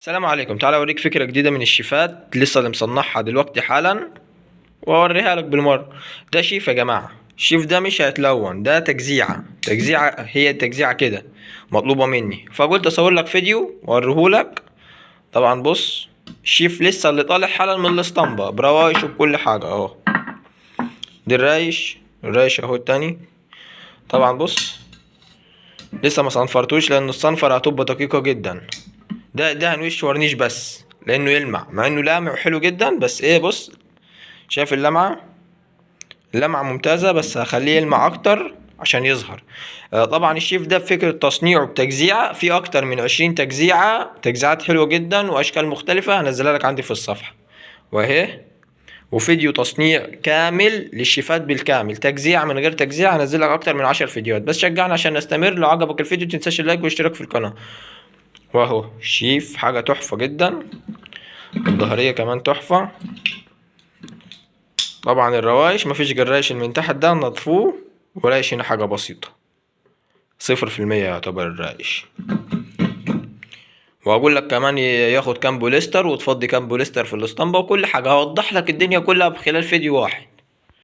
السلام عليكم. تعالى اوريك فكرة جديدة من الشيفات لسه اللي مصنعها دلوقتي حالا، واوريها لك بالمرة. ده شيف يا جماعة، الشيف ده مش هيتلون، ده تجزيعة، تجزيعة هي التجزيعة كده مطلوبة مني، فقلت اصور لك فيديو واوريهولك. طبعا بص، الشيف لسه اللي طالع حالا من الاسطمبة بروايش وبكل حاجة اهو. دي الرايش، الرايش اهو التاني. طبعا بص لسه ما صنفرتوش لان الصنفرة هتبقى دقيقة جدا. ده هنوش ورنيش بس لانه يلمع، مع انه لامع وحلو جدا، بس ايه بص شايف اللمعة، اللمعة ممتازة، بس هخليه يلمع اكتر عشان يظهر. طبعا الشيف ده بفكرة تصنيعه بتجزيعة، في اكتر من 20 تجزيعة، تجزيعات حلوة جدا واشكال مختلفة، هنزلها لك عندي في الصفحة واهي. وفيديو تصنيع كامل للشيفات بالكامل، تجزيع من غير تجزيع، هنزل لك اكتر من 10 فيديوهات. بس شجعنا عشان نستمر. لو عجبك الفيديو متنساش اللايك والاشتراك في القناة. واهو شيف حاجة تحفة جدا، الظهرية كمان تحفة. طبعا الروايش مفيش غير رايش من تحت ده نضفوه، ورايش هنا حاجة بسيطة، 0% يعتبر الرايش. واقول لك كمان ياخد كام بوليستر وتفضي كام بوليستر في الاسطمبة وكل حاجة، هوضح لك الدنيا كلها بخلال فيديو واحد.